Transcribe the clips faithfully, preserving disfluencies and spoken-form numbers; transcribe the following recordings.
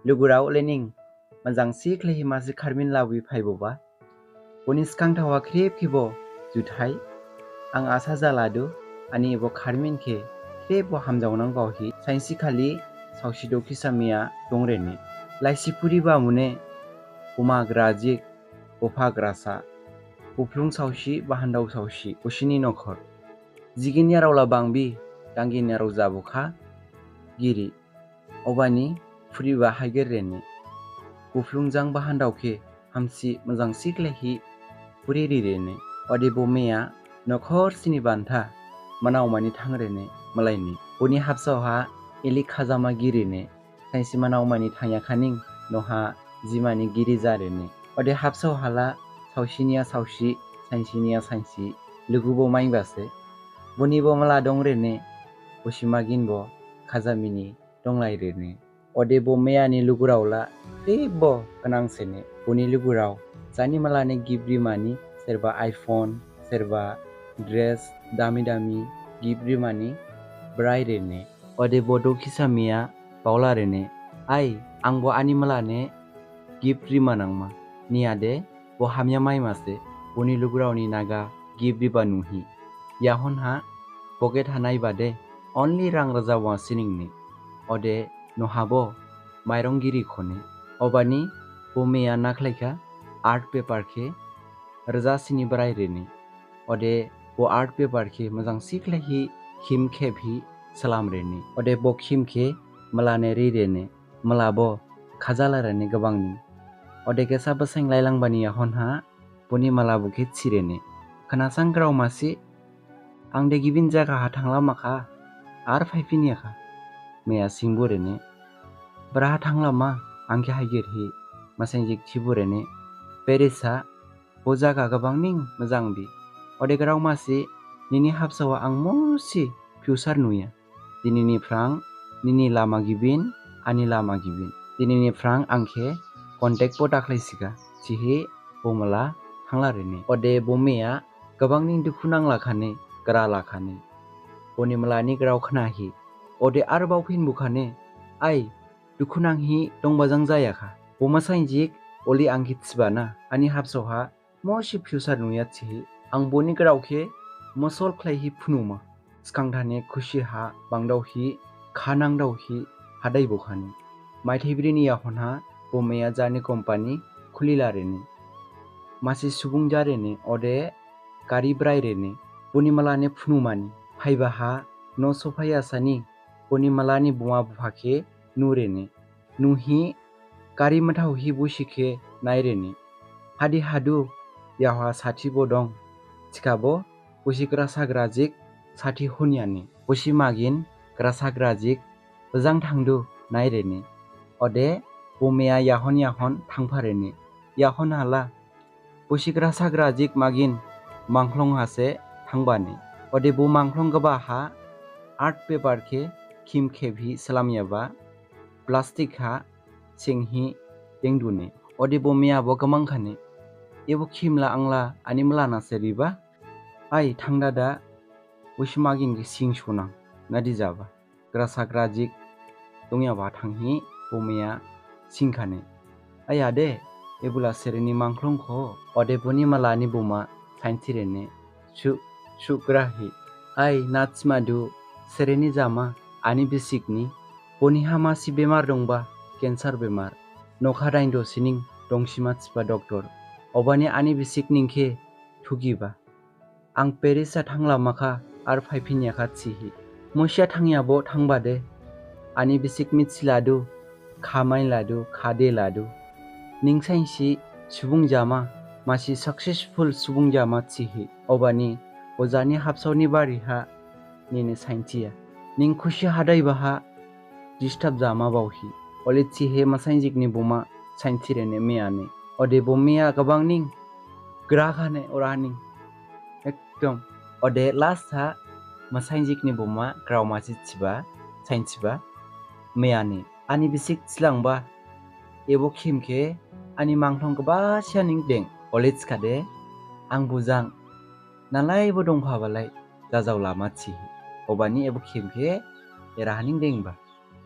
Lugurao lening majang si khlaihi masi kharmin labuhi phaiboba. Boni sgang thaoha khrip khebo juthai. Ang asa jaladu, ani ebo kharmin khe khrip bo hamjaonang baohi. Sainsi khali saosi dokhisa miya dongrene. Laisi phuriba mune, buma grajik, bupha grasa, buphlung saosi, bahandao saosi, bosini nokhor. Jiginyarao la bangbi, danginyarao jabukha, giri. Obani phuriba haigerrene. Buphlung jang bahandao khe hamsi majang si khlaihi phuri rirene. Ode bo miya nokhor sini bantha manaomani thangrene malaini. Boni habsaoha ili khajama girine. Sainsi manaomani thangya khaning noha jimani giri jarene. Ode habsaoha la saosiniya saosi, sainsiniya sainsi, lugubo maibase. Bonibo mala dongrene, bosi maginbo khajamini donglairene. Ode bo miyani lugurao la khrip bo gnangsene. Boni lugurao jani malane gift rimani, serba iPhone, serba dress dami dami gift rimani brairene. Ode bo dokhisa miya baolarene. Ai, angbo ani malane gift rima nangma. Niyade bo hamya maimase, boni luguraoni naga gift riba nuhi. Yahonha pocket ha naibade, only rang rajao siningne. Ode nohabo mairong giri khone. Obani bo miya nakhlaikha art paper khe rja sini brairene. Ode bo art paper khe majang si khlaihi khim khebhi slamrene. Ode bo khim khe malane rirene. Malabo khajalarene gabangni. Ode kesa basain lailangbani yahonha boni malabo khe thirene. Khnasang grao masi, angde gibin jagaha thanglamakha, ar phaiphinyakha. Miya singborene. Braha thanglama, ang khe haigerhi, masainjik thiborene. Paris ha, bo jaga gabangning majangbi. Ode grao masi, nini habsaoha ang musi future nuya. Dinini phrang nini lama gibin, ani lama gibin. Dinini phrang ang khe contact bo dakhlaisikha, thihi bo mala thanglarene. Ode bo miya gabangning dukhu nanglakhane, gralakhane. Boni malani grao khnahi. Ode ar baophinbukhane, ai, dukhu nanghi dongba jang jayakha. Bo masainjik, oli ang khe thibana, ani habsaoha musi future nuya thihi. Ang boni grao khe mosol khlaihi phunuma. Sgang thane khusi ha bangdaohi, khanangdaohi, hadaibokhane. Maithai brini yahonha, bo miya jani company khulilarene. Masi subung jarene, ode gari brairene. Boni malane phunumani. Phaibaha, noh sophayasani, boni malani buma bupha khe nurene. Nuhi, gari mathaohi bosi khe nairene. Hadi hadu, yaoha sathi bo dong. Thikhabo, bosi grasa grajik sathi hunyane. Bosi magin grasa grajik bojang thangdu nairene. Ode, bo miya yahon yahon thangpharene. Yahon hala, bosi grasa grajik magin mangkhlong hase thangbane. Ode bo mangkhlong gabaha art paper khe khim khebhi slamyaba plastic ha senghi dengdune. Ode bo miyabo gmangkhane. Ebo khim la ang la ani malana se riba. Ai thangdada bosi magin khe sing sonang nadi jaba. Grasa grajik dongyaba thanghi bo miya singkhane. Ai ade, ebo la sereni mangkhlong kho? Ode boni malani buma sainthirene, su, sugrahi. Ai, na thimadu, sereni jama, ani bisikni, boniha masi bemar dongba, cancer bemar. Nokha dain dosining dongsima thiba doctor. Obani ani bisik ning khe thugiba. Ang Paris ha thanglamakha, ar phaiphinyakha thihi. Musiya thangyabo thangbade. Ani bisik mithiladu, kha mailadu, kha deladu. Ning sainsi subung jama, masi successful subung jama thihi. Obani, ojani habsaoni bariha, nini sainthiya. Ning khusi hadaibaha, disturb jama baohi. Ole thihi masainjikni buma sainthirene miyane. Ode bo miya gabangning grakhane oraning. Ekdom. Ode last ha masainjikni buma grao masi thiba, sainthiba, miyane. Ani bisik thilangba, ebo khim khe ani mangkhlong gabasiya ning deng. Ole thikhade, ang bojang nalaibo dongphabalai, jajaolama thihi. Obani ebo khim khe eraha ning dengba.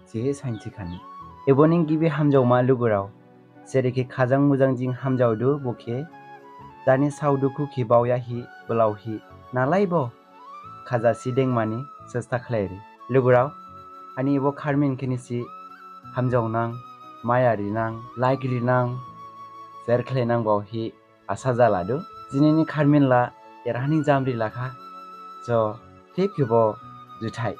Thihi sainthi khani. Ebo ning gibi hamjaoma lugurao. Sere khe khajang mujang jing hamjaodu bo khe. Jarni sao dukhu khe baoya hi, blao hi. Nalaibo khaja si dengmani sesta khlairi. Lugurao, ani ebo kharmin khe nisi hamjaonang, maya rinang, like rinang, share khlainang bao hi asa jaladu. Dinini kharmin la eraha ning jamri lakha. Jo, thik khebo juthai.